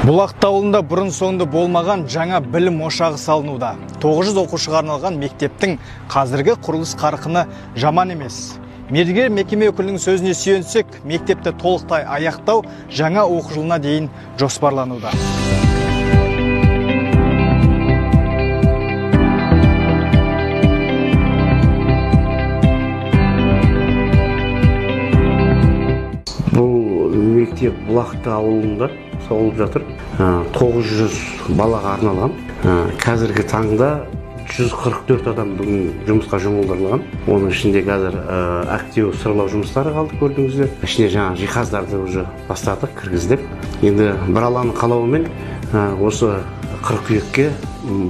Бұлақты ауылында бұрын соңды болмаған жаңа білім ошағы салынуда. 900 оқушыға арналған мектептің қазіргі құрылыс қарқыны жаман емес. Мердігер мекеме өкілінің сөзіне сүйенсек, мектепті толықтай аяқтау жаңа оқу жылына дейін жоспарлануда. Бұл мектеп Бұлақты ауылында салынып жатыр. 900 балаға арналған. Қазіргі таңда 144 адам бүгін жұмысқа жұмылдырылған. Оның ішінде қазір әктеу сырлау жұмыстары қалды, көрдіңіздер. Ішіне жаңа жиһаздарды уже бастадық, кіргіздік. Енді бір Алланың қалауымен осы қыркүйекке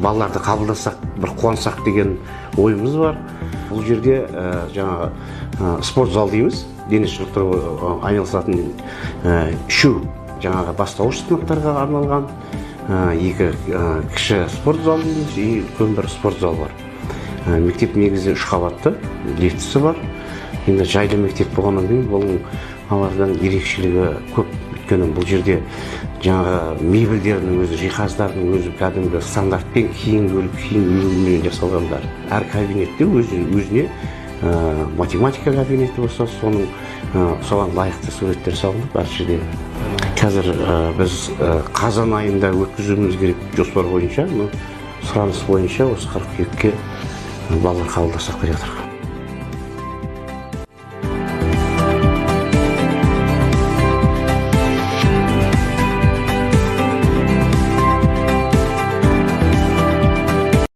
балаларды қабылдасақ, бір қуансақ деген ойымыз бар. Бұл жерде жаңағы спорт зал дейміз, дене шынықтыру айналысатын үшеу жаңағы бастауыш сыныптарға арналған, екі кіші спорт зал дейміз и үлкен бір спорт зал бар. Мектеп негізі 3 қабатты, лифтісі бар. Енді жайлы мектеп болғаннан кейін бұл алардан ерекшелігі көп. Өйткені бұл жерде жаңағы мебельдердің өзі, жиһаздардың өзі кәдімгі стандартпен киім бөліп, киім үлгімен жасалғандар. Әр кабинетте өзіне математика кабинеті болса, соның соған лайықты суреттер салынып әр жерде. Қазір біз қазан айында өткізуіміз керек жоспар бойынша, но сұраныс бойынша осы қыркүйекке балалар қабылдасақ деп жатырмыз.